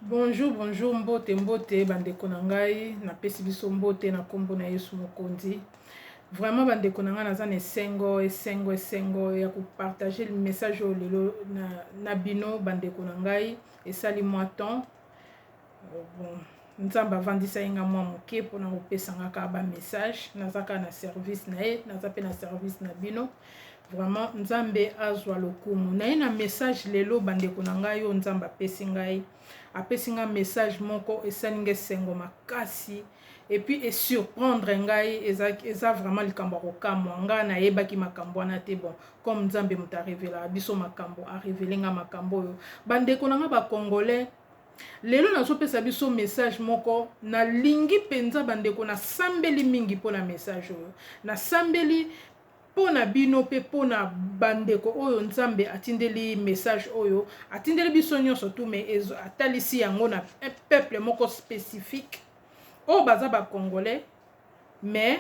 Bonjour, bonjour, mbote, mbote, bandeko na ngai, napesi biso mbote na kombo na Yesu Mokonzi. Vraiment bandeko na ngai, naza na esengo, esengo, esengo ya kopartager message oyo lelo na bino bandeko na ngai. Esali mwa temps. Bon, Nzambe avandisaki nga mwa moke mpona kopesa nga kaka ba message. Naza kaka na service na ye, naza mpe na service na bino. Vraiment Nzambe azwa lokumu. Naye na message lelo bandeko na ngai oyo Nzambe apesi ngai. Apesi nga message moko esali nga esengo makasi et puis esurprendre ngai, eza vraiment likambo ya kokamwa. Ngai nayebaki makambo wana te. Bon, comme Nzambe moto arevelaka biso makambo, arevele nga makambo oyo. Bandeko na nga ba Congolais, lelo nazopesa biso message moko nalingi mpenza bandeko, nasambeli mingi mpona message oyo. Nasambeli mpo na bino mpe mpo na bandeko oyo Nzambe atindeli message oyo, atindeli biso nyonso tu, mais atalisi yango na peuple moko spécifique oyo baza Bacongolais. Mais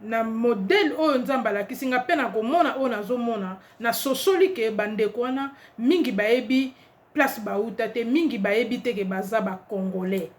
na modèle oyo Nzambe alakisi nga mpe na komona oyo nazomona, nasosoli ke bandeko wana mingi bayebi place bauta te, mingi bayebi te ke baza Bacongolais,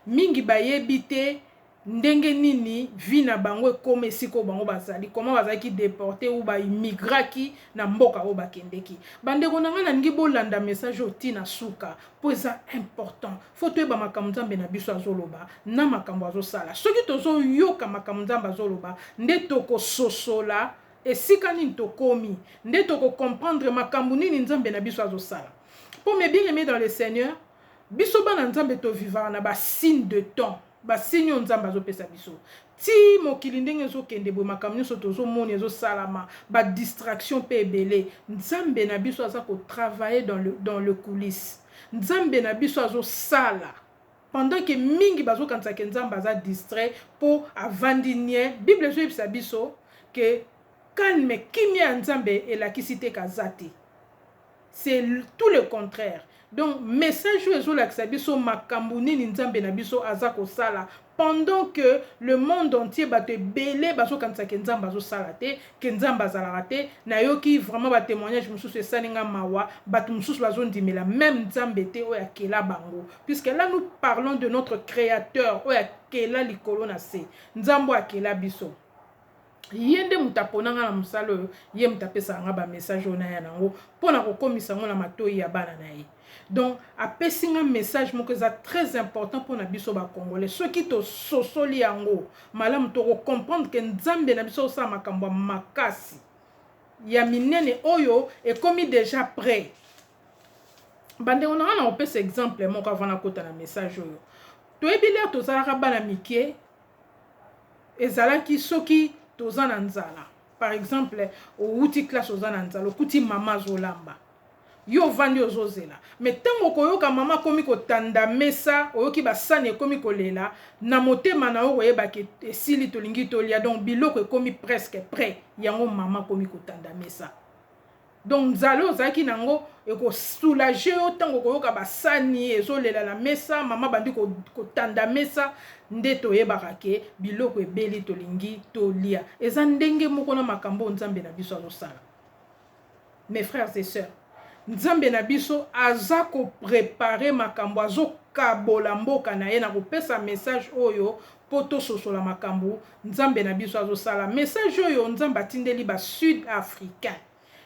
mingi bayebi te ndenge nini vie na bango ekóma esika oyo bango bazali, comment bazalaki déporté ou baimmigraki na mboka oyo bakendeki. Bandeko na ngai, nalingi bolanda message oyo ntina suka mpo eza important. Faut toyeba makambo Nzambe na biso azoloba na makambo azosala. Soki tozoyoka makambo Nzambe azoloba, nde tokososola esika nini tokomi, nde tokocomprendre makambo nini Nzambe na biso azosala. Mpo mes bien aimés dans le Seigneur, biso bana Nzambe tovivaka na basigne de temps, basigne oyo Nzambe azopesa biso. Ti mokili ndenge ezokende boye, makambo nyonso tozomona ezosalama, badistraction mpe ebele, Nzambe na biso aza kotravailler dans le coulisse. Nzambe na biso azosala pendant ke mingi bazokanisa ke Nzambe aza distrait mpo avandi nie. Bible ezoyebisa biso ke calme, kimia ya Nzambe elakisi te kaza te, c'est tout le contraire. Donc message oyo ezolakisa biso makambo nini Nzambe na biso aza kosala pendant que le monde entier, bato ebele bazokanisa ke Nzambe azosala te, ke Nzambe azalaka te. Nayoki vraiment batémoignage mosusu esali nga mawa. Bato mosusu bazondimela même Nzambe te oyo akela bango, puisque là nous parlons de notre Créateur oyo akela likolo na se. Nzambe oyo akela biso, ye nde moto apona nga na mosala oyo, ye moto apesaka nga bamessage oyo naya nango mpona kokomisa yango na matoi ya bana na ye. Donc apesi nga message moko eza très important mpona biso Bacongolais. Soki tososoli yango malamu, tokocomprendre ke Nzambe na biso osala makambo ya makasi ya minene oyo ekomi déjà prêt. Bandeko na nga, na kopesa exemple moko avant nakota na message oyo. Toyebi l'heure tozalaka bana mike, ezalaki soki toza na nzala, par exemple owuti classe, oza na nzala, okuti mama azolamba, yo ovandi ozozela. Mais ntango okoyoka mama akomi kotanda mesa, oyoki basani ekomi kolela, na motema na yo koyebaki esili, tolingi tolia. Donc biloko ekomi presque prêt, yango mama akomi kotanda mesa. Donc nzala oyo ozalaki nango ekosoulager yo ntango okoyoka basani ezolela na mesa, mama bandi kotanda mesa, nde toyebaka ke biloko ebeli, tolingi tolia. Eza ndenge moko na makambo oyo Nzambe na biso azosala. Mes frères et sœurs, Nzambe na biso aza koprépare makambo, azokabola mboka na ye. Na kopesa message oyo mpo tososola makambo Nzambe na biso azosala. Message oyo Nzambe atindeli basud africain,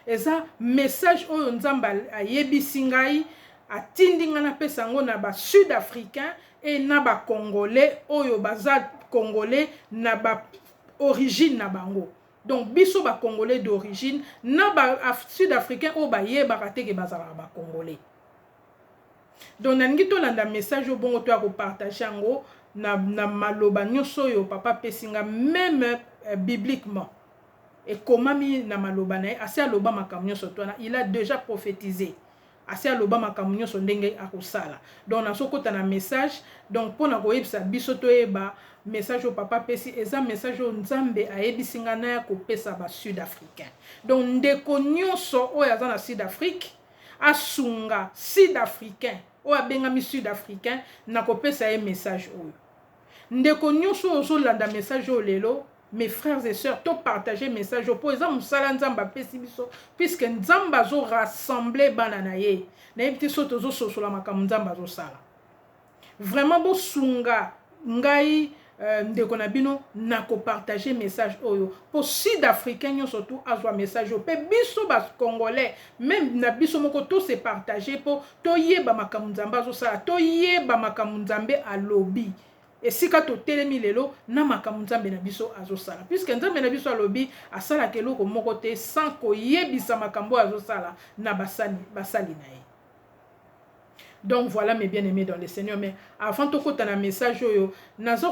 eza message oyo Nzambe ayebisi ngai, atindi ngai napesa yango na basud africain e na Bacongolais oyo baza Congolais na baorigine na bango. Donc biso Bacongolais d'origine na basud africain oyo bayebaka te ke bazalaka Bacongolais. Donc nalingi tolanda message oyo, bongo toya kopartage yango na maloba nyonso oyo papa apesi nga. Même bibliquement ekomami na maloba na ye, asi aloba makambo nyonso to wana, il a déjà prophétisé, asi aloba makambo nyonso ndenge akosala. Donc nazokɔta na message, donc mpona koyebisa biso toyeba message oyo papa apesi, eza message oyo Nzambe ayebisi ngai naya kopesa basud africain. Donc ndeko nyonso oyo aza na Sud Afrique, asunga sud africain oyo abengami sud africain na kopesa ye message oyo. Ndeko nyonso oyo ozolanda message oyo lelo. Mes frères et sœurs, to partager message oyo mpo eza mosala Nzambe apesi biso, puisque Nzambe azo rassembler bana na ye. Nayebi te so tozososola makambo Nzambe azosala. Vraiment bosunga ngai ndeko na bino na kopartager message oyo, mpo sud africain nyonso tu azwa message oyo, mpe biso bacongolais même na biso moko tose partager, mpo toyeba makambo Nzambe azosala, toyeba makambo Nzambe alobi, esika totelemi lelo na makambo Nzambe na biso azosala, puisque Nzambe na biso alobi asalaka eloko moko te sans koyebisa makambo oyo azosala na basali na ye. Donc voilà, mes bien-aimés dans le Seigneur. Mais avant tokota na message oyo, naza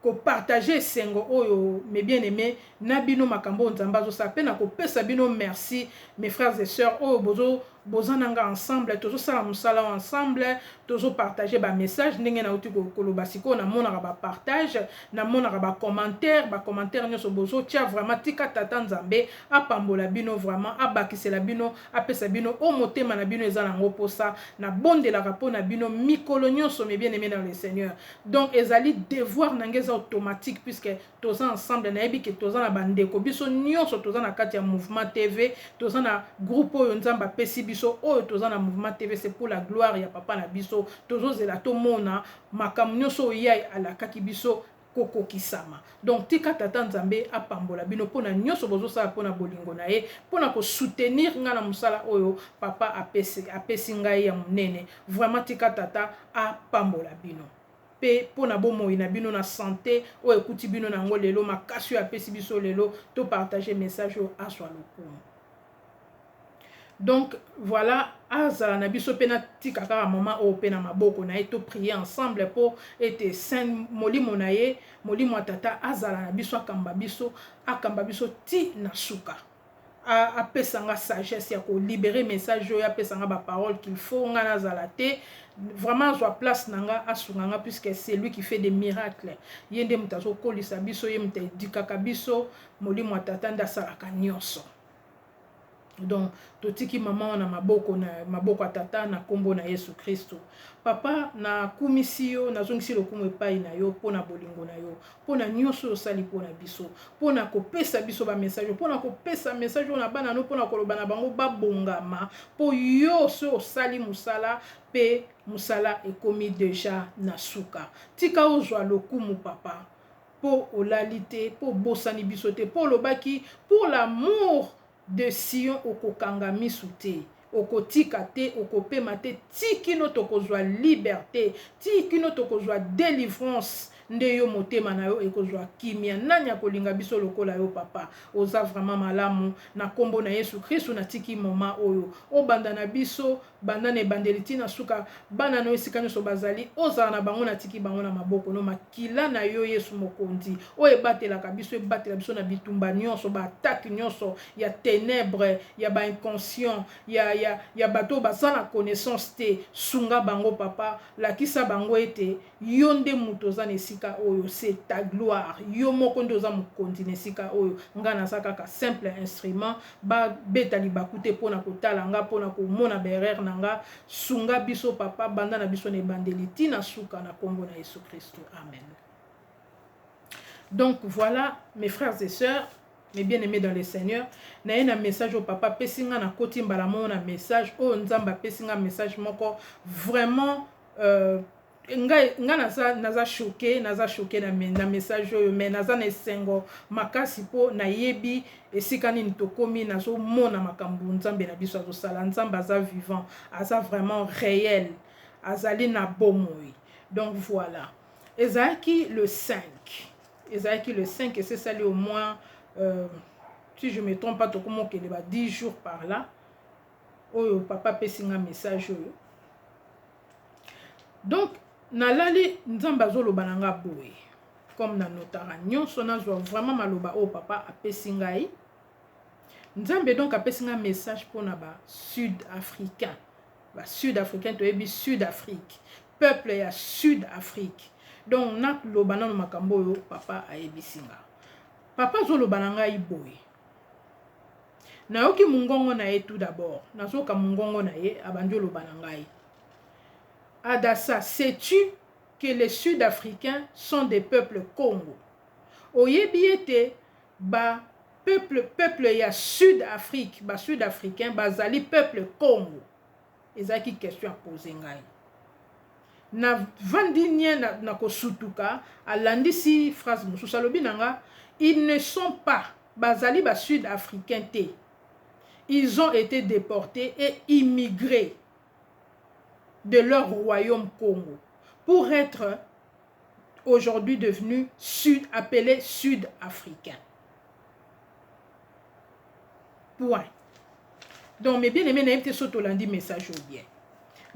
kopartager esengo oyo, mes bien-aimés, na bino, makambo oyo Nzambe azosala, mpe na kopesa bino merci, mes frères et sœurs oyo boza na nga ensemble, tozosala mosala oyo ensemble, tozopartager bamessage. Ndenge nauti koloba sikoyo, namonaka bapartage, namonaka bacommentaire, bacommentaire nyonso bozotia. Vraiment, tika Tata Nzambe apambola bino, vraiment abakisela bino, apesa bino oyo motema na bino eza nango mposa. Nabondelaka mpo na bino mikolo nyonso, mes bien aimé dans le Seigneur. Donc ezali devoir na ngai, eza automatique, puisque toza ensemble. Nayebi ke toza na bandeko, biso nyonso toza na kati ya Mouvement TV, toza na groupe oyo Nzambe apesi biso oyo. Toza na Mouvement TV, c'est pour la gloire ya Papa na biso. Tozozela tomona makambo nyonso oyo ye alakaki biso kokokisama. Donc tika Tata Nzambe apambola bino mpona nyonso bozosala mpona bolingo na ye, mpona kosoutenir ngai na mosala oyo Papa apesi ngai ya monene. Vraiment, tika Tata apambola bino mpe mpona bomoi na bino, na santé oyo ekuti bino na yango lelo, makasi oyo apesi biso lelo. Topartager message oyo, azwa lokumu. Donc voilà, azala na biso mpe. Natika kaka mama oyo mpe na maboko na ye, toprier ensemble mpo ete saint molimo na ye, molimo ya Tata, azala na biso, akamba biso, akamba biso ti na suka, apesa nga sagesse ya kolibérer message oyo, apesa nga baparole qu'il faut. Nga nazala te, vraiment azwa place na nga, asunga nga, puisque c'est lui qui fait des miracles. Ye nde moto azokolisa biso, ye moto aéduquaka biso, molimo ya Tata nde asalaka nyonso. Donc totiki mama wana maboko na maboko ya Tata na nkombo na Yesu Kristo. Papa, nakumisi yo, nazongisi lokumu epai na yo mpo na bolingo na yo, mpo na nyonso oyo osali mpo na biso, mpo na kopesa biso bamessage, mpo na kopesa message oyo na bana no, mpo na koloba na bango babongama, mpo yo so osali mosala mpe mosala ekomi déjà na suka. Tika ozwa lokumu, Papa, mpo olali te, mpo obosani biso te, mpo olobaki pour l'amour de Sion okokanga misu te, okotika te, okopema te ti kino tokozwa liberté, ti kino tokozwa délivrance, nde yo motema na yo ekozwa kimia. Nani akolinga biso lokola yo, Papa? Oza vraiment malamu. Na nkombo na Yesu Kristu, natiki moma oyo obanda na biso, banda na ebandeli ntina suka. Bana na yo esika nyonso bazali, ozala na bango. Natiki bango na maboko no. Makila na yo, Yesu Mokonzi, oyo ebatelaka biso, ebatela biso na bitumba nyonso, baattaque nyonso ya ténèbre, ya bainconscient, ya bato oyo baza na connaissance te. Sunga bango, Papa, lakisa bango ete yo nde moto oza na esika oyo, c'est ta gloire, yo moko nde oza mokonzi na esika oyo. Nga naza kaka simple instrument, babeta libaku te mpona kotala nga, mpona komona baerreur na nga. Sunga biso, Papa, banda na biso na ebandeli ntina suka, na nkombo na Yesu Kristo, amen. Donc voilà, mes frères et sœurs, mes bien-aimés dans le Seigneur, naye na message oyo Papa apesi nga. Nakoti mbala moko na message oyo Nzambe apesi nga, message moko vraiment ngai nga naza choqué, naza choqué na message oyo, mais naza na esengo makasi mpo nayebi esika nini tokomi. Nazomona makambo Nzambe na biso azosala. Nzambe aza vivant, aza vraiment réel, azali na bomoi. Donc voilà, ezalaki le 5, ezalaki le 5, esesali au moins, si je me trompe pas, tokoma okende ba 10 jours par là, oyo Papa apesi nga message oyo. Donc nalali, Nzambe azoloba na nga boye, comme nanotaka nyonso, nazwa vraiment maloba oyo Papa apesi ngai. Nzambe donc apesi nga message mpona basud africain. Basud africain, toyebi Sud Afrique, peuple ya Sud Afrique. Donc naloba nano makambo oyo Papa ayebisi nga. Papa azoloba na ngai boye, nayoki mongongo na ye. Tout d'abord nazoyoka mongongo na ye, abandi oloba na ngai: "Adassa, sais-tu que les Sud-Africains sont des peuples Congo?" Oyebi ete ba peuple, peuple ya Sud Afrique, ba Sud Africain bazali peuple Congo? Ezalaki question apose ngai. Navandi nie na, na kosutuka. Alandisi phrase mosusu, alobi na nga: ils ne sont pas, bazali ba Sud Africain te, ils ont été déportés et immigrés de leur royaume Congo pour être aujourd'hui devenus sud, appelés Sud-Africains. Point. Donc, mes bien-aimés, nayebi te so tolandi message ou bien.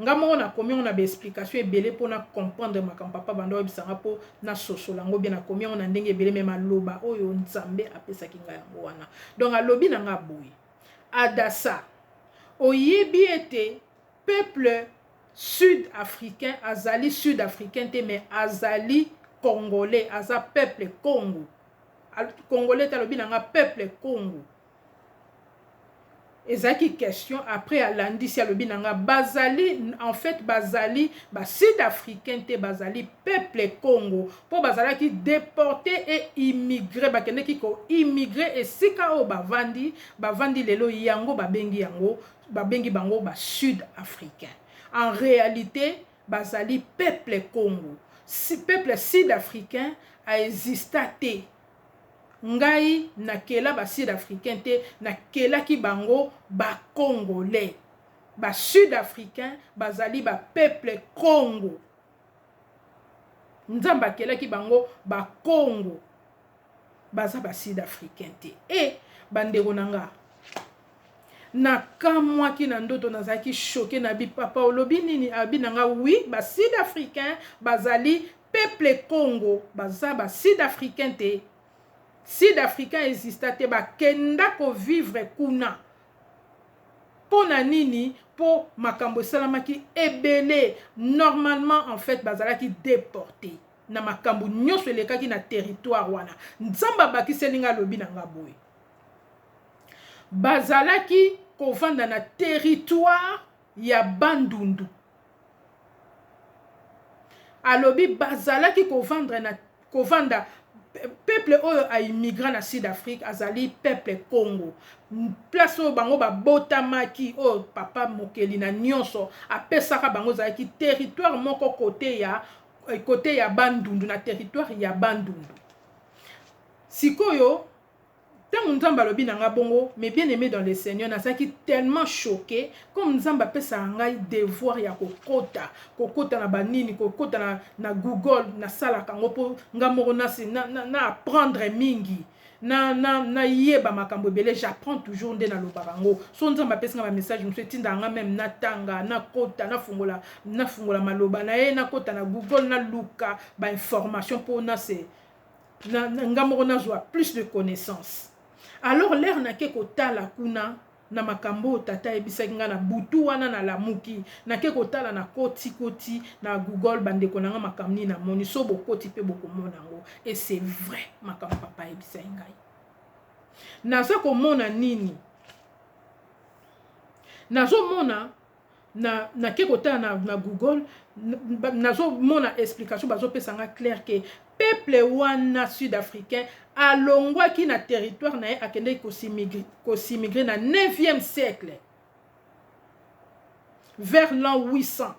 Nga moko nakomi yango na baexplication ebele mpona comprendre makambo papa banda oyebisanga, mpo nasosola yango bien. Nakomi yango na ndenge ebele, me maloba oyo Nzambe apesaki ngai yango wana. Donc alobi na nga boye: Adasa, oyebi ete peuple sud africain azali sud africain te, mais azali congolais, aza peuple Congo, congolais te. Alobi na nga peuple Congo. Ezalaki question. Après alandisi, alobi na nga bazali, en fait bazali basud africain te, bazali peuple Congo, mpo bazalaki déporté et immigré. Bakendeki koimmigrer esika oyo bavandi, bavandi lelo. Yango babengi yango, babengi bango basud africain. En réalité bazali peuple Congo. Si peuple sud africain aexista te, ngai nakela basud africain te, nakelaki bango bacongolais. Basud africain bazali bapeuple Congo. Nzambe akelaki bango bakongo, baza basud africain te. E bandeko na nga, nakamwaki na ndoto, nazalaki choqué. Na bi: papa, olobi nini? Abi na nga: oui, basud africain bazali peuple Congo, baza basud africain te. Sud africain exista te. Bakenda kovivre kuna mpo na nini? Mpo makambo esalamaki ebele. Normalement, en fait bazalaki déporté na makambo nyonso elekaki na territoire wana. Nzambe abakiseli nga, alobi na nga boye: bazalaki kovanda na territoire ya Bandundu. Alobi bazalaki kovandre na kovanda, peuple oyo aimmigra na Sud Afrique azali peuple Congo. Place oyo bango babotamaki, oyo papa mokeli na nyonso apesaka bango, ezalaki territoire moko côté ya Bandundu, na territoire ya Bandundu. Sikoyo ntango Nzambe alobi na nga bongo, mais bien aimé dans le Seigneur, nazalaki tellement choqué. Comme Nzambe apesaka ngai devoir ya kokota na banini, kokota na Google, nasalaka yango mpo nga moko na apprendre mingi, nayeba na makambo ebele. J'apprends toujours. Nde nalobaka yango, so Nzambe apesi nga bamessage mosusu, etindaka nga même natanga, nakota, nafungola maloba na ye, nakota na Google, naluka bainformation mpo nase nga moko nazwa plus de connaissance. Alors l'heure nake kotala kuna na makambo oyo tata ayebisaki ngai na butu wana, nalamuki, nake kotala na koti-koti na Google. Bandeko na nga, makambo nini namoni? So bokoti mpe bokomona yango. Et c'est vrai, makambo papa ayebisaki ngai, naza komona nini? Nazomona na nake kotala na Google, nazomona explication bazopesa nga clair ke peuple wana sud africain alongwaki na territoire na ye, akendeki kos'immigrer na 9e siècle, vers l'an 800.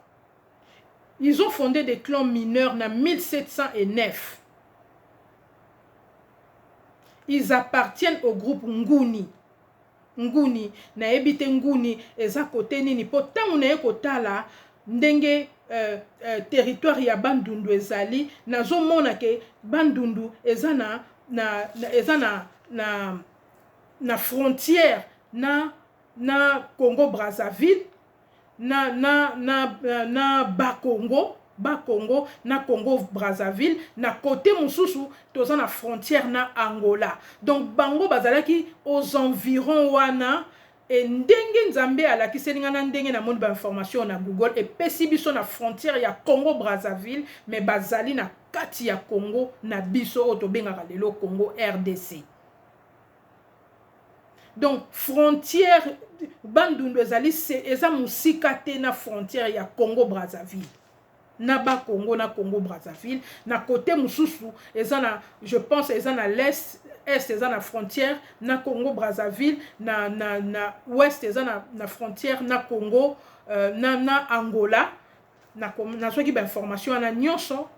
Ils ont fondé des clans mineurs na 1709. Ils appartiennent au groupe Nguni. Nguni, nayebi te Nguni eza kote nini, mpo ntango naye kotala ndenge territoire ya Bandundu ezali, nazomona ke Bandundu eza na frontière na Congo Brazzaville, na Bakongo, na Congo Brazzaville. Na côté mosusu toza na frontière na Angola. Donc bango bazalaki aux environs wana. E ndenge Nzambe alakiseli nga na ndenge namoni bainformation na Google, epesi biso na frontière ya Congo Brazzaville, mais bazali na kati ya Congo na biso oyo tobengaka lelo Congo RDC. Donc frontière Bandundu ezali, eza mosika te na frontière ya Congo Brazzaville. na Bakongo na Congo Brazzaville. Na côté mosusu eza na, je pense, eza na l'est, est eza na frontière na Congo Brazzaville, na ouest eza na frontière na Congo, na Angola. Nazwaki bainformation wana nyonso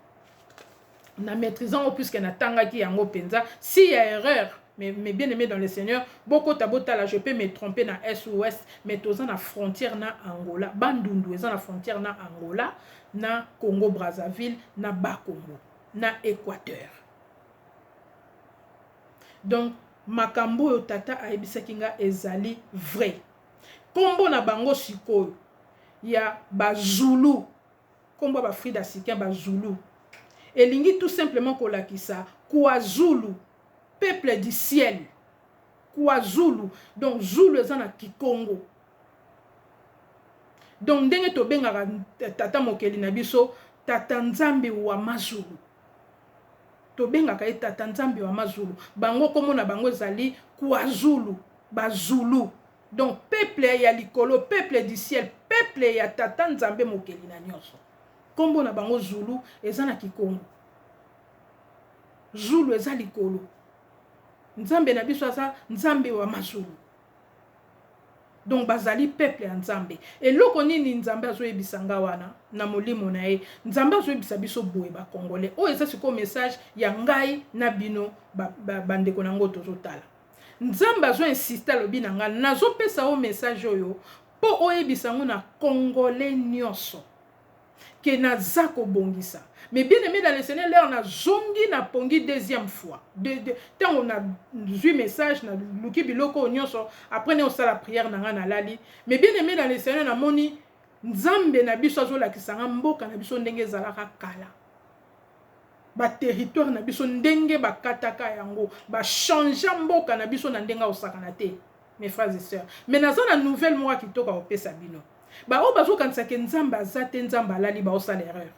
na maîtrisant yango, puisque natangaki yango mpenza. Si ya erreur, mais bien aimé dans le Seigneur, bokota botala, je peux me tromper na est ou ouest, mais toza na frontière na Angola. Bandundu eza na frontière na Angola, na Congo Brazzaville, na Bakongo, na Équateur. Donc makambo oyo tata ayebisaki nga ezali vrai. Nkombo na bango sikoyo ya Bazulu, nkombo ya baFrida Sikin Bazulu, elingi tout simplement kolakisa Kwazulu, peuple du ciel. Kwazulu, donc Zulu eza na Kikongo. Donc ndenge tobengaka tata mokeli na biso Tata Nzambe wa Mazulu, tobengaka ye Tata Nzambe wa Mazulu, bango kombo na bango ezali Kwazulu, Bazulu. Donc peuple ya likolo, peuple du ciel, peuple ya Tata Nzambe mokeli na nyonso. Nkombo na bango Zulu eza na Kikongo, Zulu eza likolo. Nzambe na biso aza Nzambe wa Mazulu, donc bazali peuple ya Nzambe. Eloko nini Nzambe azoyebisa nga wana na molimo na ye? Nzambe azoyebisa biso boye, Bacongolais, oyo eza sikoyo message ya ngai na bino, bandeko na yango tozotala. Nzambe azoinsiste, alobi na ngai nazopesa yo message oyo mpo oyebisa yango na Congolais nyonso ke naza kobongisa. Mais bien aimé dans le Seigneur, l'heure nazongi na pongi deuxième fois, ntango nazwi message, naluki biloko oyo nyonso, après ne osala prière na ngai, nalali. Mais bien aimé dans le Seigneur, namoni Nzambe na biso azolakisa nga mboka na biso ndenge ezalaka kala, baterritoire na biso ndenge bakataka yango, bachangea mboka na biso na ndenge akosakana te, mes frères et sœurs. Mais naza na nouvelle moko ya kitoko akopesa bino. Baoyo bazokanisaka Nzambe aza te, Nzambe alali, baosala erreur.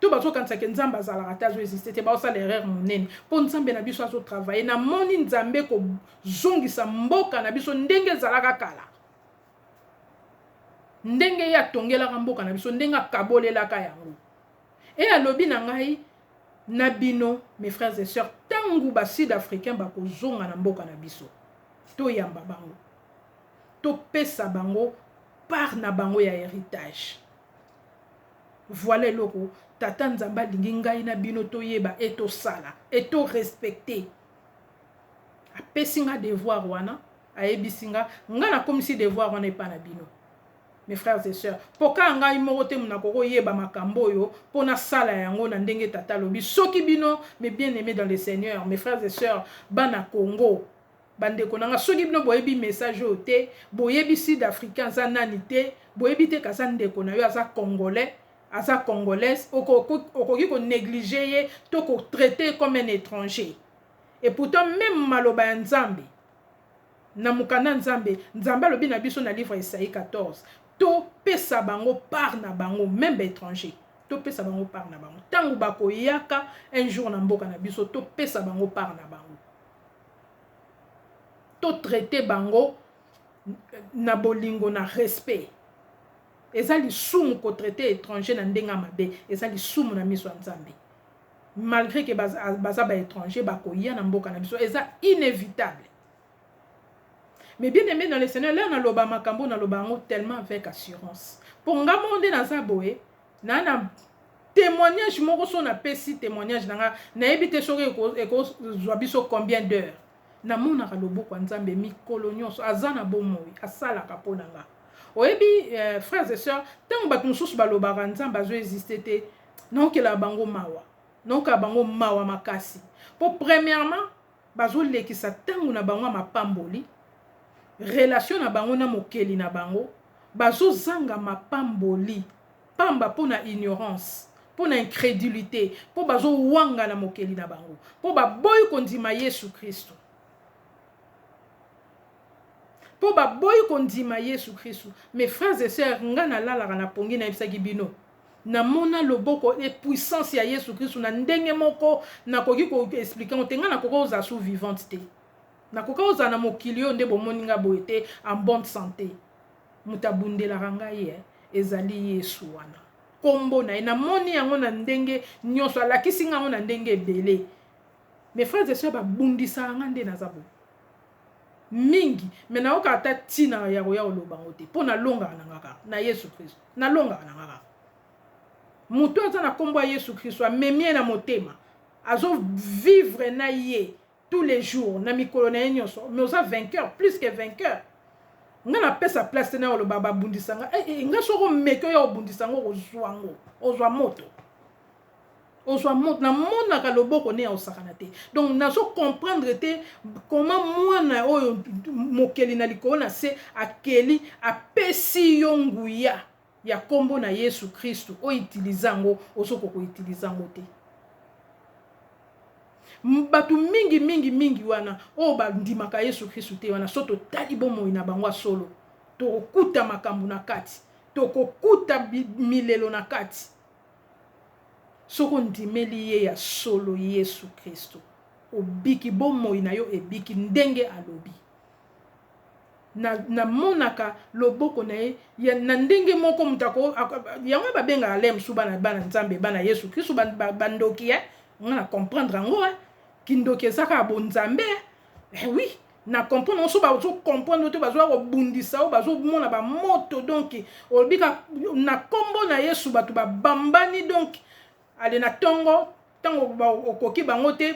To bazokanisaka Nzambe azalaka te, azoexiste te, baosala erreur monene, mpo Nzambe na biso azotravaille. Namoni Nzambe kozongisa mboka na biso ndenge ezalaka kala, ndenge ye atongelaka mboka na biso, ndenge akabolelaka yango. E alobi na ngai na bino, mes frères et sœurs, ntango basud africain bakozonga na mboka na biso, toyamba bango, topesa bango part na bango ya héritage. Voilà eloko Tata Nzambe alingi ngai na bino toyeba e tosala e torespecte. Apesi nga devoir wana, ayebisi nga, nga nakomisi devoir wana epa na bino, mes frères et sœurs, mpo kaka ngai moko te nakoki koyeba makambo oyo mpo nasala yango na ndenge tata alobi. Soki bino, mes bien aimés dans le Seigneur, mes frères et sœurs, bana Congo, bandeko na nga, soki bino boyebi message oyo te, boyebi sud africain aza nani te, boyebi te kaza ndeko na yo aza Congolais, aza Congolaise, okoki konéglige ye to kotraite comme un étranger. Et pourtant même maloba ya Nzambe na mokanda Nzambe, Nzambe alobi na biso na livre Esaïe 14, topesa bango part na bango, même baétranger, topesa bango part na bango. Ntango bakoyaka un jour na mboka na biso, topesa bango part na bango, totraite bango na bolingo, na respect. Eza lisumu kotraite étranger na ndenge ya mabe, eza lisumu na miso ya Nzambe. Malgré ke baza baétranger, bakoya na mboka na biso, eza inévitable. Mais bien aimé dans le Seigneur, l'heure naloba makambo, naloba yango tellement avec assurance, mpo nga moko nde naza boye na témoignage moko. So napesi témoignage na nga, nayebi te soki ekozwa biso combien d'heure. Namonaka loboko ya Nzambe mikolo nyonso, aza na bomoi, asalaka mpo na nga. Oyebi, frères et sœurs, ntango bato mosusu balobaka Nzambe azoexiste te, naokelaka bango mawa, naokela bango mawa makasi, mpo premièrement bazolekisa ntango na bango ya mapamboli, relation na bango na mokeli na bango. Bazozanga mapamboli pamba mpo na ignorance, mpo na incrédulité, mpo bazowanga na mokeli na bango, mpo baboyi kondima Yesu Kristo, mpo baboyi kondima Yesu Kristu. Mes frères et sœurs, nga nalalaka na pongi, nayebisaki bino, namona loboko e puissance ya Yesu Kristu na ndenge moko nakoki koexplike ngo te. Ngai nakoki kozala sous vivante te, nakoki kozala na mokili oyo nde bomoni nga boye te, en bonne santé. Moto abundelaka ngai ezali Yesu wana. nkombo na ye. Namoni yango na ndenge nyonso, alakisi nga yango na ndenge ebele. Mes frères et sœurs, babundisaka nga nde naza boye mingi, me nayoka ata ntina ya koya koloba yango te, mpo nalongaka na nga kaka na Yesu Kristo. Nalongaka na nga kaka. Moto aza na nkombo ya Yesu Kristo, amemi ye na motema, azovivre na ye tous les jours, na mikolo na ye nyonso, mais oza vainqueur, plus que vainqueur. Nga napesa place te na oloba babundisa nga. Eh, eh, nga soko omeki oyo obundisa yango, okozwa yango, ozwa moto, ozwa moto. Namonaka loboko ne ya osakana te. Donc nazo comprendre te comment mwana oyo mokeli na likolo na se akeli, apesi yo nguya ya nkombo na Yesu Kristu, outiliser yango, ozokoka koutiliser yango te. Bato mingi mingi mingi wana oyo bandimaka Yesu Kristu te wana, so totali bomoi na bango ya solo, tokokuta makambo na kati, tokokuta milelo na kati. Soki ondimeli ye ya solo Yesu Kristu, obiki, bomoi na yo ebiki ndenge alobi. Namonaka loboko na ye ya, na ndenge moko moto ako yango babengaka le mosusu bana, bana Nzambe, bana Yesu Kristu, bandoki. Eh, nga na comprendre yango, eh. Kindoki eza kaka bonzambe, eh, oui, na comprendre yango. So bazocomprendre te, bazwa kobundisa oyo bazomona bamoto. Donc olobi na nkombo na Yesu, bato babambani. Donc ale na ntongo, ntango okoki bango te,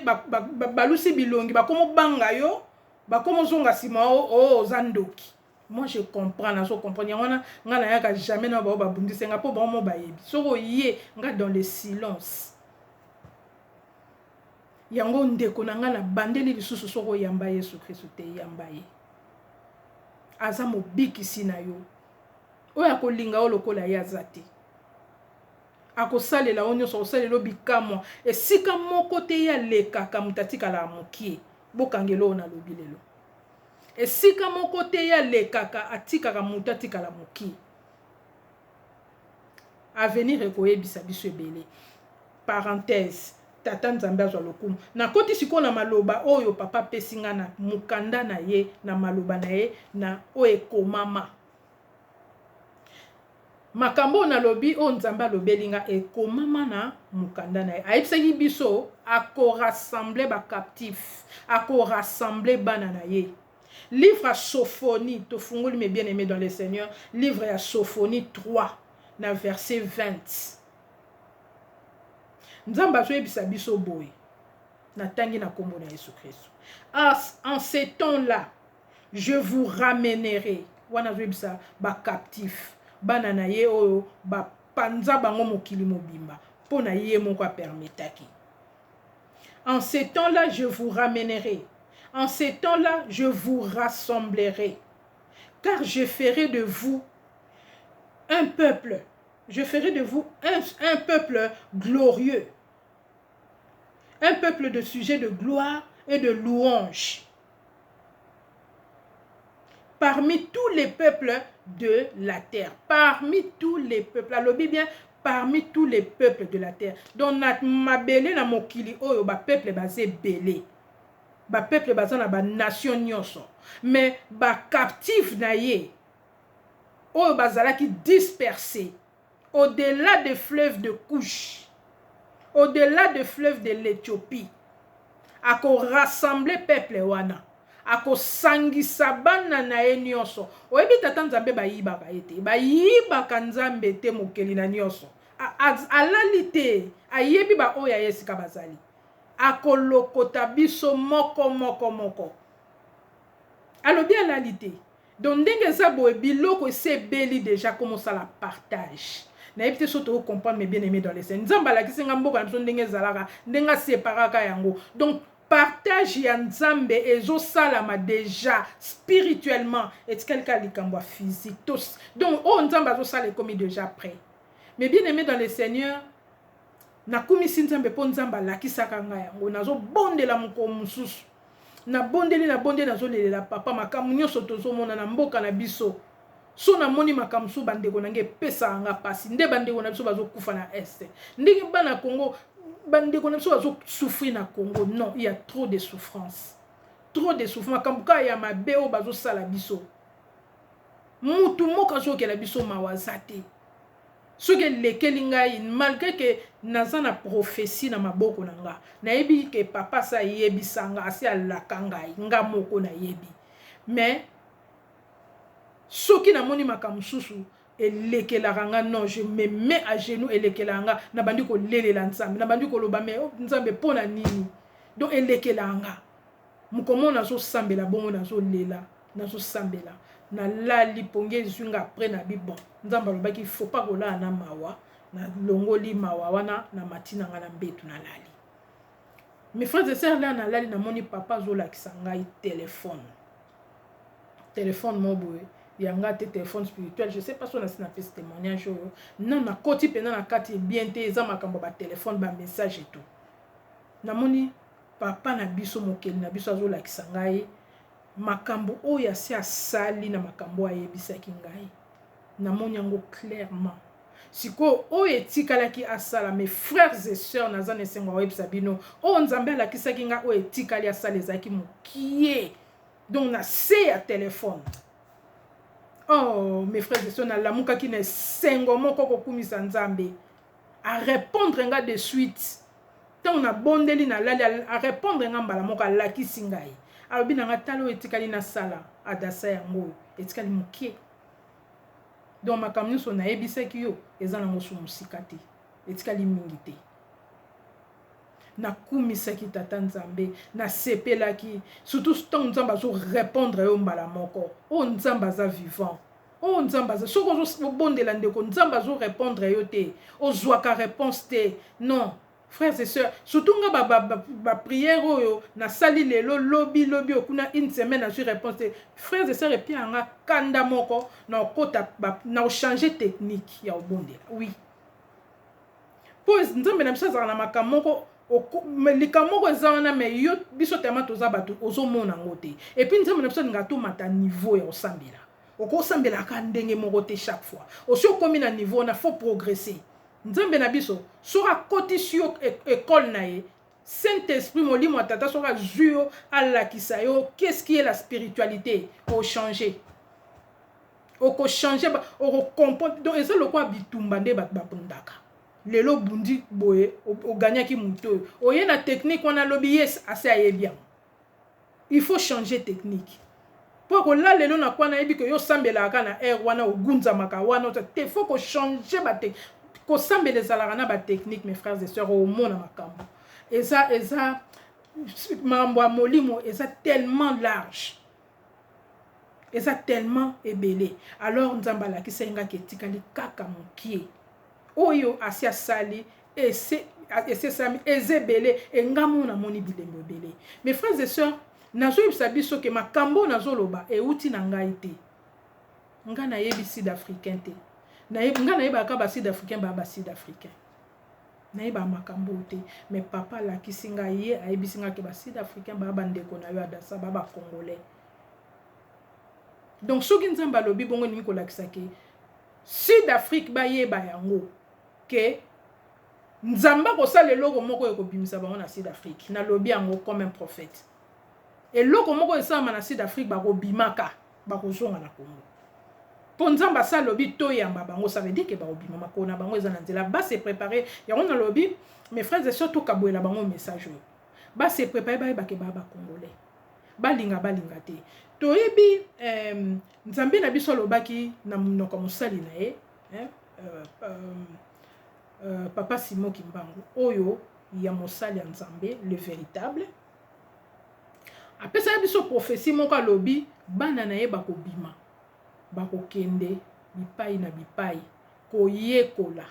balusi bilongi, bakomobanga yo, bakomozonga nsima. O oza ndoki. Moi je comprends, nazo comprendre yango wana. Nga nayaka jamais na bao babundisi nga, mpo bango mo bayebi soki oye nga dans le silence. Yango ndeko na ngai, nabandeli lisusu, soki oyamba Yesu Kristu te, yamba ye, aza mobikisi na yo. Oyo akolinga yo lokola ye aza te. Akosalela yo nyonso, akosalela yo bikamwa. Esika moko te ye alekaka, moto atikalaka mokie. Bokangela oyo nalobi lelo: esika moko te ye alekaka, atikaka moto atikala mokie. Avenir ekoyebisa biso ebele. Parenthèse, Tata Nzambe azwa lokumu. Nakoti sikoyo na maloba oyo papa apesi nga na mokanda na ye, na maloba na ye na oyo ekomama. Makambo oyo nalobi, oyo Nzambe alobeli nga, ekomama na mokanda na ye. Ayebisaki biso akorassembler bacaptifs, akorassembler bana na ye. Livre ya Sophonie, tofungoli, mes bien aimés dans le Seigneur, livre ya Sophonie 3 na verset 20, Nzambe azoyebisa biso boye. Natangi na nkombo na Yesu Kristo: "En ce temps là je vous ramènerai." Wana azoyebisa bacaptifs, bana na ye oyo bapanza bango mokili mobimba mpo na ye moko apermetaki. "En ce temps là je vous ramènerai, en ce temps là je vous rassemblerai, car je ferai de vous un peuple, je ferai de vous un peuple glorieux, un peuple de sujets de gloire et de louange parmi tous les peuples de la terre." Parmi tous les peuples, alobi bien parmi tous les peuples de la terre. Donc na mabele, na mokili oyo, bapeuple baza ebele, bapeuple baza na banation nyonso, mais bacaptifs na ye oyo bazalaki dispersé au-delà des fleuves de Couche, au-delà des fleuves de l'Éthiopie, akorassembler peuple wana, akosangisa bana na ye nyonso. Oyebi, Tata Nzambe bayibaka ye te, bayibaka Nzambe te. Mokeli na nyonso alali te, ayebi baoyo aye esika bazali. Akolokota biso moko moko moko. Alobi alali te. Donc ndenge eza boye, biloko esi ebeli déjà, komosala partage. Nayebi te so tokocomprendre, mes bien aimé dans le Seigneur. Nzambe alakisi nga mboka na biso ndenge ezalaka, ndenge aseparaka yango. Donc partage ya Nzambe ezosalama déjà spirituellement, etikali kaka likambo ya physique. Donc oyo Nzambe azosala ekomi déjà prêt. Mais bien aimé dans le Seigneur, nakumisi Nzambe mpo Nzambe alakisaka ngai yango. Nazobondela mokolo mosusu, nabondeli, nabondeli, nazolelela papa makambo nyonso tozomona na mboka na biso. So namoni makambo mosusu, bandeko na ngai, epesaka nga mpasi. Nde bandeko na biso bazokufa na Est, ndenge bana Congo, bandeko na biso bazosouffrir na Congo. Non, il y a trop de souffrance, trop de souffrance. Makambo kaka ya mabe oyo bazosala biso, mutu moko azokela biso mawa aza te. Soki elekeli ngai, malgré que naza na prophétie na maboko na nga, nayebi ke papa asi ayebisa nga, asi alaka ngai, nga moko nayebi, mais soki namoni makambo mosusu elekelaka nga, non, je me mets à genoux. Elekelaka nga, nabandi kolelela Nzambe, nabandi koloba: "Mais oh, Nzambe, mpo na nini?" Donc elekelaka nga. Mokomo nazosambela bongo, nazolela, nazosambela, nalali, pongi ezwi nga. Après nabi: "Bon, Nzambe alobaki faut pas kolala na mawa." Nalongoli mawa wana na mati na nga na mbetu, nalali. Mes frères et sœurs, là nalali, namoni papa azolakisa ngai telefone, telefone mo boye yanga te, téléphone spirituel. Je sais pas so nasi napesi témoignage oyo. Non, nakoti mpenza na kati bien te. Eza makambo ya batelefone, bamessage et tout. Namoni papa na biso, mokeli na biso, azolakisa ngai makambo oyo asi asali na makambo ayebisaki ngai. Namoni yango clairement. Sikoyo oyo etikalaki asala, mes frères et sœurs, naza na esengo akoyebisa bino, oyo Nzambe alakisaki ngai, oyo etikali asala ezalaki mokie, donc na se ya telefone. Oh, mes frères et sœurs, nalamukaki na esengo moko kokumisa Nzambe. Arépondre nga de suite. Ntango nabondeli, nalali, arépondre nga mbala moko. Alakisi ngai, alobi na nga: "Tala oyo etikali nasala, Adasa, yango oyo etikali moke. Donc makambo nyonso nayebisaki yo eza nango so mosika te, etikali mingi te." Nakumisaki tata Nzambe, nasepelaki, surtout ntango Nzambe azorépondre yo mbala moko. Oyo Nzambe aza vivant, oyo Nzambe aza. Soki ozobondela, ndeko, Nzambe azorépondre yo te, ozwaka réponse te, non, frères et sœurs, surtout nga, baprière oyo nasali lelo, lobi, lobi okuna, une semaine, nazwi réponse te, frères et sœurs, epia yanga kanda moko na okota na ochange technique ya obondela. Oui, mpo Nzambe na biso azalaka na makambo moko, likambo moko eza wana, mais yo, biso tema toza bato, ozomona yango te. Et puis Nzambe na biso alingaka tomata niveau ya kosambela. Okosambelaka ndenge moko te chaque fois. Osi okomi na niveau wana, faut progresser. Nzambe na biso, soki akotisi yo ekole na ye, Saint Esprit, molimo ya tata, soki azwi yo, alakisa yo qu'est-ce qui est la spiritualité, ochange, okochange, okocomprendre. Donc eza lokola bitumba nde bato babundaka. Lelo obundi boye, oganyaki moto oyo oye na technique wana, alobi yes, ase ayebi yango. Il faut changer technique mpo kolala lelo na kwa nayebi ke yo osambelaka na aire wana, ogunzamaka wana te. Faut kochange bate kosambela ezalaka na batechnique. Mes frères et sœurs, omona makambo eza makambo ya molimo eza tellement large, eza tellement ebele. Alors Nzambe alakisaki ngaki etikali kaka mokie. Oyo asi asali, ese esesami, eza ebele. Engamo namoni bilembo ebele. Mes frères et sœurs, nazoyebisa biso ke makambo nazoloba euti na ngai te. Ngai nayebi sud africain te. Ngai nayebaka basud africain, baya basud africain, nayebaka makambo te. Mais papa alakisi ngai, ye ayebisi ngai ke basud africain baya bandeko na yo, Adasa, baya bacongolais. Donc soki Nzambe alobi bongo, elingi kolakisa ke Sud Afrique bayeba yango ke Nzambe akosala eloko moko ekobimisa bango na Sud Afrique. Nalobi yango comme un prophète. Eloko moko esalama na Sud Afrique, bakobimaka, bakozonga na Congo, mpo Nzambe asa alobi toyamba bango. Ça veut dire ke bakobima, makolo na bango eza na nzela, base préparé. Yango nalobi, mes frères et sœurs, tokaboyela bango message oyo, base préparé, bayebake baya bacongolais, balinga balinga te. Toyebi Nzambe na biso alobaki na monoko mosali na ye, papa Simon Kimbangu, oyo ya mosali ya Nzambe le véritable, apesaki biso prophétie moko. Alobi bana na ye bakobima, bakokende bipai na bipai koyekola,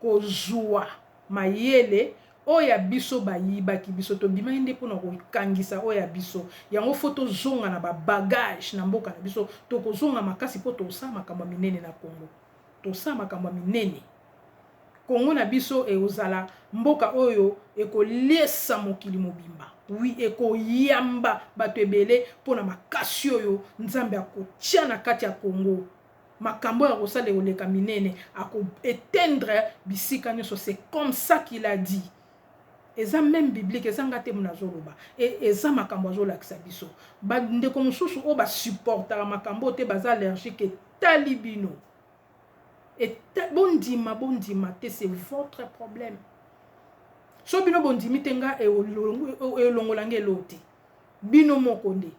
kozwa mayele oyo ya biso bayibaki biso. Tobimaki nde mpona kokangisa oyo ya biso. Yango faut tozonga na babagage na mboka na biso. Tokozonga makasi mpo tosala makambo ya minene na Congo. Tosala makambo ya minene. Kongo na biso ekozala mboka oyo ekoliesa mokili mobimba. Oui, ekoyamba bato ebele mpona makasi oyo Nzambe akotia na kati ya Kongo. Makambo oyo akosala ekoleka minene, akoétendre bisika nyonso. C'est comme ça qu'il a dit. Eza même biblique, eza nga te mona azoloba. Eza makambo azolakisa biso. Bandeko mosusu oyo basupportaka makambo oyo te, baza allergique, etali bino. Bondima bondima te, c'est votre problème. So bino bondimi te, nga elongola nga elo te, bino moko nde.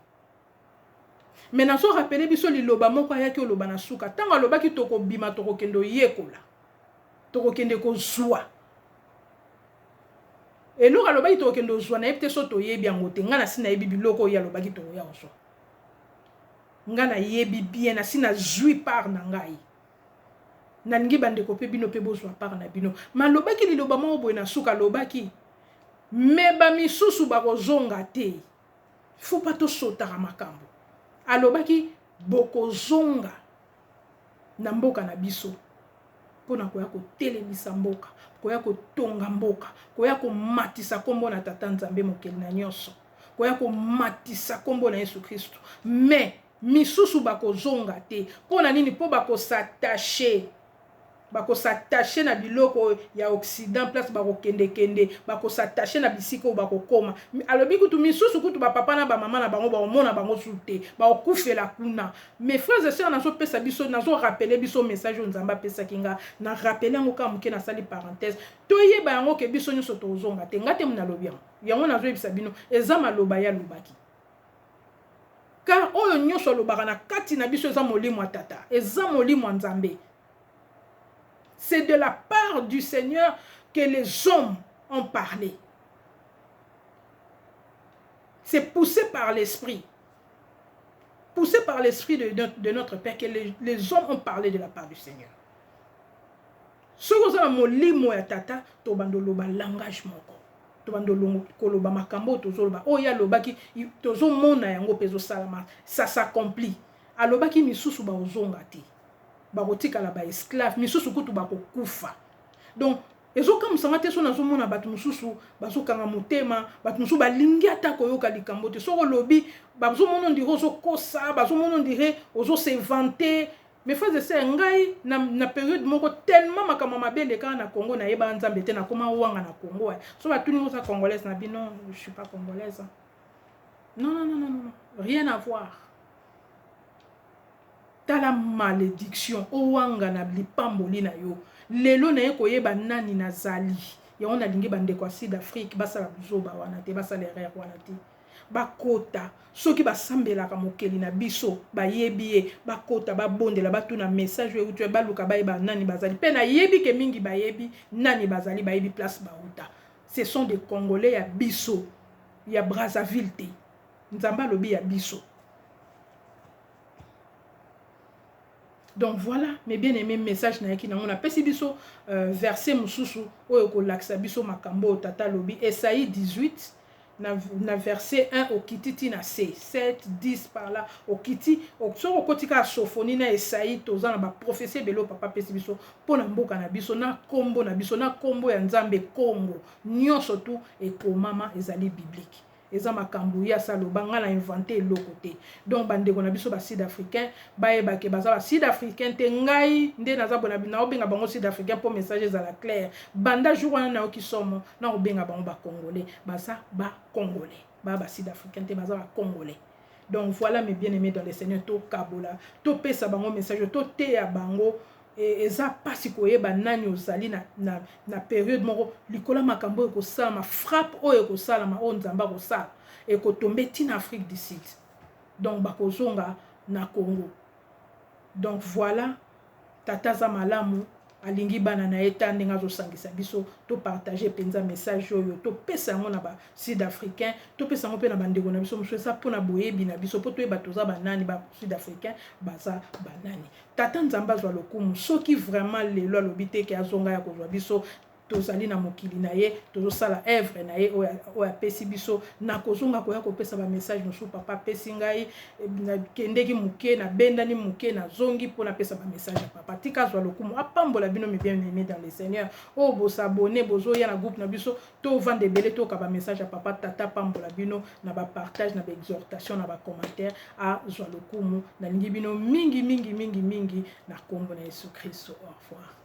Me nazorappeler biso liloba moko ayaki oloba na suka, ntango alobaki tokobima, tokokende oyekola, tokokende kozwa eloko. Alobaki tokokende ozwa, nayebi te so toyebi yango te. Ngai nasi nayebi biloko oyo alobaki tokoya kozwa. Ngai nayebi bien, nasi nazwi part na ngai. Nalingi bandeko mpe bino mpe bozwa part na bino. Malobaki liloba moko boye na suka, alobaki me bamisusu bakozonga te. Faut pas tosotaka makambo. Alobaki bokozonga na mboka na biso mpona koya kotelemisa mboka, koya kotonga mboka, koya komatisa nkombo na Tata Nzambe mokeli na nyonso, koya komatisa nkombo na Yesu Kristu. Mais misusu bakozonga te. Mpo na nini? Mpo bakos'attacher, bakos'attacher na biloko ya Occident. Place bakokendekende, bakos'attacher na bisika oyo bakokoma. Alobi kutu misusu kutu bapapa na bamama na bango bakomona bango su te, bakokufela kuna. Mes frères et sœurs, nazopesa biso, nazorappeler biso message oyo Nzambe apesaki nga. Na rappeler yango kaka moke, nasali parenthèse. Toyeba yango ke biso nyonso tozonga te. Nga te nalobi yango, yango nazoyebisa bino eza maloba ye alobaki, car oyo nyonso alobaka na kati na biso eza molimo ya Tata, eza molimo ya Nzambe. C'est de la part du Seigneur que les hommes ont parlé. C'est poussé par l'Esprit, poussé par l'Esprit de notre Père que les hommes ont parlé de la part du Seigneur. Soki oza na molimo ya Tata, tobanda oloba langage moko, tobanda koloba makambo oyo tozoloba, oyo alobaki tozomona yango mpe ezosalama, ça s'accomplit. Alobaki misusu bakozonga te, bakotikala baesclave, misusu kutu bakokufa. Donc ezokamwisanga te so nazomona bato mosusu bazokanga motema, bato mosusu balingi ata koyoka likambo te. Soki olobi, bazomona on dirait ozokosa, bazomona on dirait ozose vanter. Mes frères et sœurs, ngai na période moko, tellement makambo mabe elekaka na Congo, nayebaka Nzambe te, nakoma wanga na Congo. So batuni: "Oza congolaise?" Na bino, je suis pas congolaise. Non, non, non, non, non, rien à voir. Tala malédiction owanga na lipamboli na yo. Lelo naye koyeba nani nazali. Yango nalingi bandeko ya Sud Afrique basala buzoba wana te, basala erreur wana te. Bakota, soki basambelaka mokeli na biso, bayebi ye, bakota, babondela, batuna message oyo euti, baluka bayeba nani bazali. Mpe nayebi ke mingi bayebi nani bazali, bayebi place bauta. Ce sont des Congolais ya biso ya Brazzaville te. Nzambe alobi ya biso. Donc voilà, mes bien aimé, message nayaki nango, napesi biso verset mosusu oyo kolakisa biso makambo oyo Tata alobi. Esaïe 18 na verset 1, okiti ti na c 7 10 par là, okiti. Soki okoti kaka Sophonie na Esaïe, toza na baprophétie ebele oyo Papa apesi biso mpo na mboka na biso, na nkombo na biso, na nkombo ya Nzambe Kongo. Nyonso tu ekomama, ezali biblique, eza makambo ye asaloba. Ngai na inventer eloko te. Donc bandeko na biso basud africain bayebake baza basud africain te. Ngai nde naza bona, naobenga bango sud africain mpo message ezala clair. Banda jour wana nayoki somo, nakobenga bango bacongolais. Baza bacongolais, baa basud africain te, baza bacongolais. Donc voilà, mes bien aimés dans le Seigneur, tokabola, topesa bango message, toteya bango. Eza mpasi koyeba nani ozali na période moko likolo ya makambo oyo ekosalama, frappe oyo ekosalama, oyo Nzambe akosala, ekotombe ntina Afrique du Sud. Donc bakozonga na Congo. Donc voilà, Tata aza malamu, alingi bana na ye. Ta ndenge azosangisa biso, topartager mpenza message oyo, topesa yango na basud africain, topesa yango mpe na bandeko na biso mosusu. Eza mpona boyebi na biso, mpo toyeba toza banani, basud africain baza banani. Tata Nzambe azwa lokumu. Soki vraiment lelo alobi te ke azonga ya kozwa biso, tozali na mokili na ye, tozosala œuvre na ye oyo apesi biso. Nakozonga koya kopesa bamessage mosusu Papa apesi ngai. Nakendeki moke, nabendani moke, nazongi mpo napesa bamessage ya Papa. Tika azwa lokumu, apambola bino, mes bien aimé dans le Seigneur oyo bos'abonner, bozoya na groupe na biso, tovanda ebele, toyoka bamessage ya Papa. Tata apambola bino na bapartage, na baexhortation, na bacommentaire. Azwa lokumu. Nalingi bino mingi mingi mingi mingi na nkombo na Yesu Kristo. Au revoir.